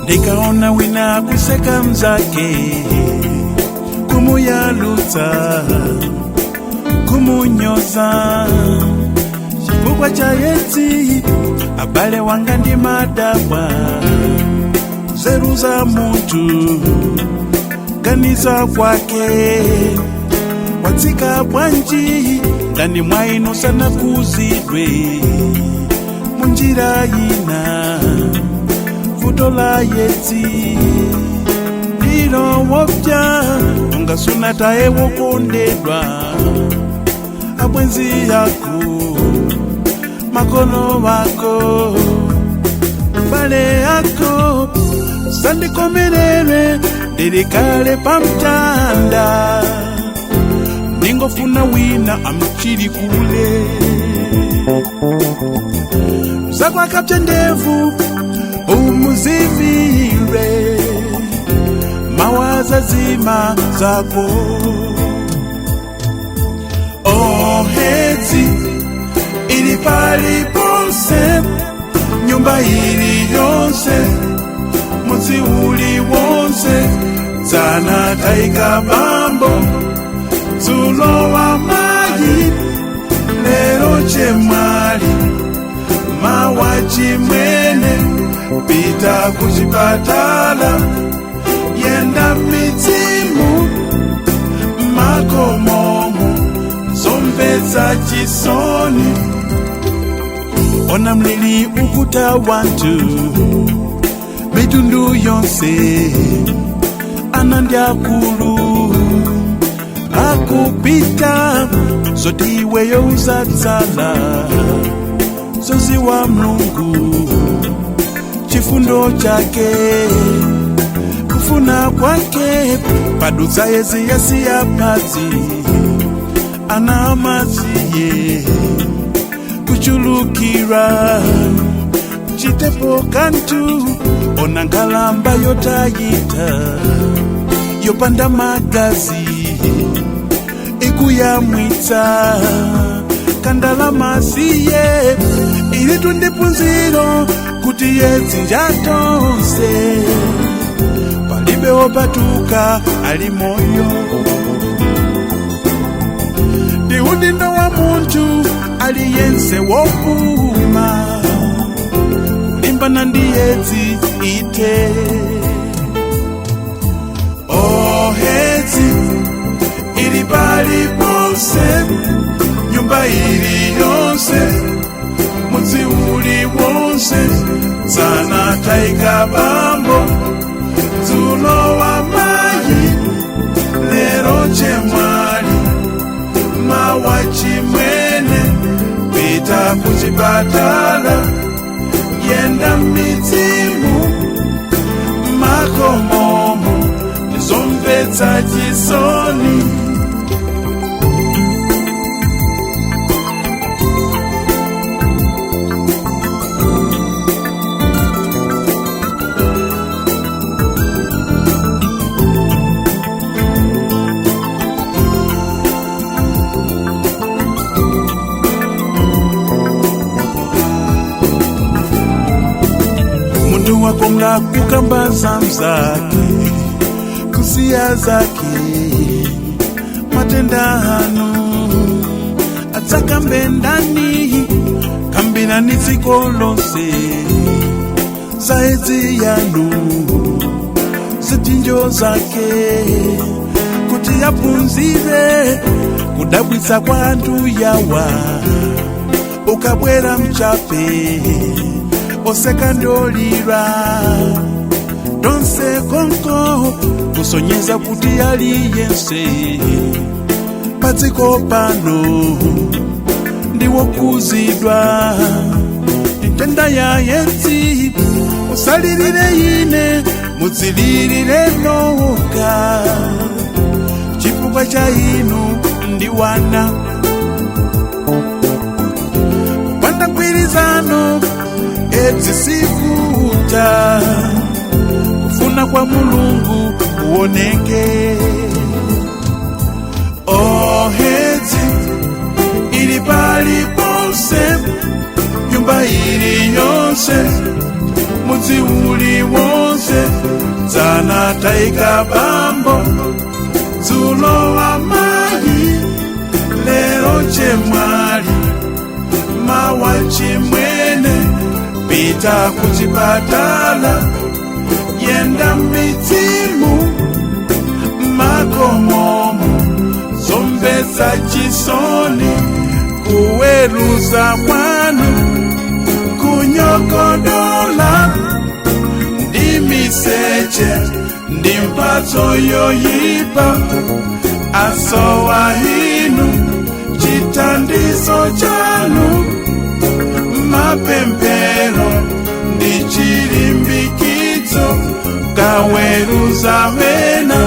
Ndikaona wina kuseka mzake, kumuyalutsa, kumunyoza chifukwa cha edzi, abale wanga, ndi madabwa. Nzeru za munthu, ganiza kwake watsika bwanji? Ndani mwa inu sanakuzidwe munjira ina? Vuto la edzi ndilo wopya, ungasunataye wokondedwa, abwenzi yako, makolo wako, bale yako. Sandikomerere, ndilikale pamtanda, ndingofuna wina amchili kule zakwakapya ndevu umuzivire mawaza zima zako. Oh, edzi ili paliponse, nyumba ili yonse, mudzi uli wonse. Dzana taika bambo, dzulo wa mayi, lero chemwali, mawa chimwene. Pita kuchipatala, yenda midzimu, makomomo, zomvetsa chisoni. Ona mlili ukuta wanthu mitundu yonse, ana ndi akulu akupita. Zoti iweyo uzatsala, zoziwa Mlungu. Chifundo chake, kufuna kwake, padutsa yezi yasiya padzi ana amaziye kuchulukira. Chitepo kanthu, ona nkhalamba yotayita yopanda magazi ikuyamwitsa kandalama siye. Ili tundiphunziro kuti edzi njatonse, palibe wopatuka ali moyo. Ndi udindo wa munthu aliyense wopuma kulimbana ndi edzi ite. Oh, edzi ili paliponse, nyumba ili yonse, mudzi uli wonse. Dzana taika bambo, dzulo wa mayi, lero chemwali, mawa chimwene. Pita kuchipatala, yenda midzimu, makomomo, ndizomvetsa chisoni. Mundu wakonga kukamba za mzake, kusiya zake matenda hanu atsakambe ndani? Kambirani dziko lonse za edzi yanu, zipsinjo zake, kuti yaphunzire kudabwitsa kwa anthu yawa. Ukabwera mchape, oseka ndolira tonse konko, kusonyeza kuti aliyense padziko pano ndiwokuzidwa nthenda ya edzi. Musalirire ine, mudzilirire nokha chifukwa cha inu ndi wana. Kupanda mgwirizano, edzi sivuta, kufuna kwa Mulungu kuoneke. Oh, edzi ili paliponse, nyumba ili yonse. Mudzi uli wonse, dzana taika bambo, dzulo amayi, lero chemwali, mawa chimwene. Pita kuchipatala, yenda midzimu, makomomo, zomvetsa chisoni kuweruza kwanu, kunyogodola ndi miseche ndi mphatso yoyipa. Asowa inu chithandizo chanu, mapemphero ndi chilimbikitso, kaweruza wena.